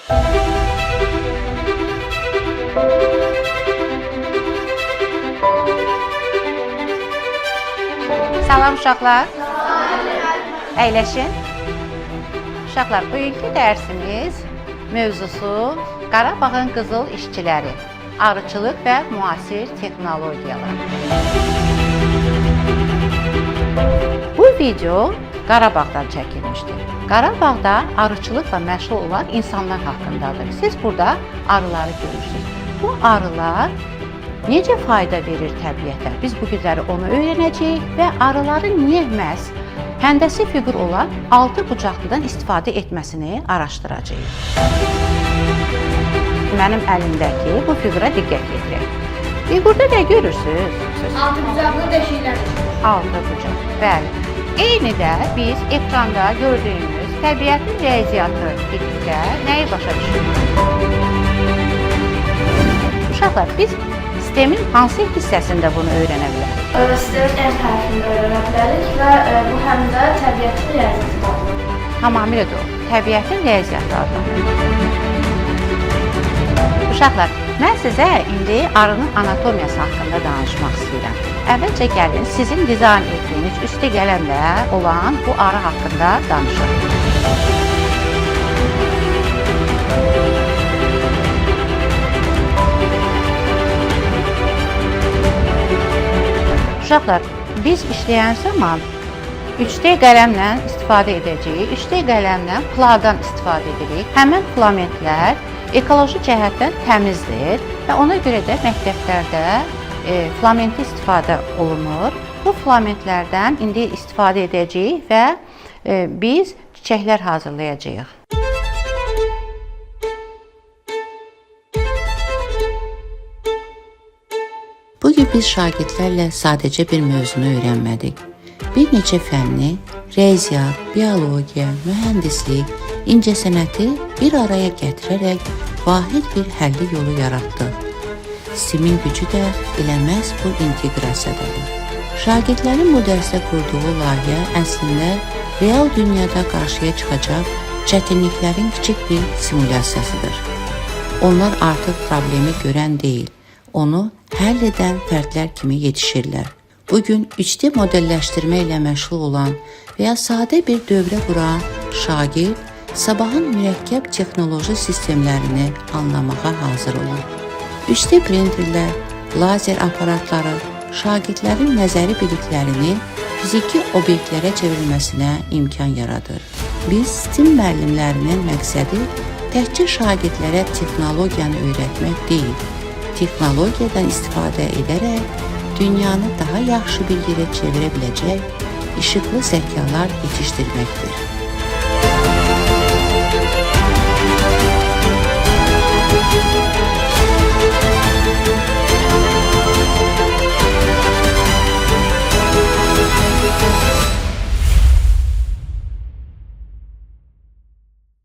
Salam uşaqlar. Əyləşin. Uşaqlar, bugünkü dərsimiz mövzusu Qarabağın qızıl işçiləri, arıçılıq və müasir texnologiyalar. Bu video Qarabağdan çəkilmişdir. Qarabağda arıçılıqla məşğul olan insanlar haqqındadır. Siz burada arıları görürsünüz. Bu arılar necə fayda verir təbiətə? Biz bu günləri onu öyrənəcəyik və arıların niyə məhz həndəsi fiqur olan altı bucaqlıdan istifadə etməsini araşdıracağıq. Mənim əlimdəki bu fiqura diqqət yetirək. Fiqurda nə görürsünüz? Altı bucaqlı deşiklər. Altı bucaq. Bəli. Eyni də biz ekranda gördüyümüz təbiətin riyaziyyatı dedikdə nəyi başa düşürük? Uşaqlar, biz sistemin hansı hissəsində bunu öyrənə bilərik? Sistemin N tərəfində öyrənə bilərik və bu həm də təbiətin riyaziyyatı adlanır. Tamamilə doğru. Təbiətin riyaziyyatı adlanır. Uşaqlar, mən sizə indi arının anatomiyası haqqında danışmaq istəyirəm. Əvvəlcə gəlin sizin dizayn etdiyiniz üstə gələndə olan bu arı haqqında danışaq. Uşaqlar, biz işləyən zaman 3D qələmlə istifadə edəcəyik. 3D qələmlə pladan istifadə edirik. Həmin filamentlər ekoloji cəhətdən təmizdir və ona görə də məktəblərdə filamenti istifadə olunur. Bu filamentlərdən indi istifadə edəcəyik və biz çiçəklər hazırlayacağıq. Bugün biz şagirdlərlə sadəcə bir mövzunu öyrənmədik. Bir neçə fənni, riyaziyyat, biologiya, mühəndislik, incəsənəti bir araya gətirərək vahid bir həlli yolu yaratdıq. Sistemin gücü də elə məhz bu inteqrasiyadadır. Şagirdlərin bu dərsdə qurduğu layihə əslində real dünyada qarşıya çıxacaq çətinliklərin kiçik bir simulyasiyasıdır. Onlar artıq problemi görən deyil, onu həll edən fərdlər kimi yetişirlər. Bugün 3D modelləşdirmə ilə məşğul olan və ya sadə bir dövrə quran şagird sabahın mürəkkəb texnoloji sistemlərini anlamağa hazır olur. 3D printerlər, lazer aparatları şagirdlərin nəzəri biliklərini fiziki obyektlərə çevrilməsinə imkan yaradır. Biz STEAM müəllimlərinin məqsədi təkcə şagirdlərə texnologiyanı öyrətmək deyil, texnologiyadan istifadə edərək dünyanı daha yaxşı bir yerə çevirə biləcək işıqlı zəkalar yetişdirməkdir.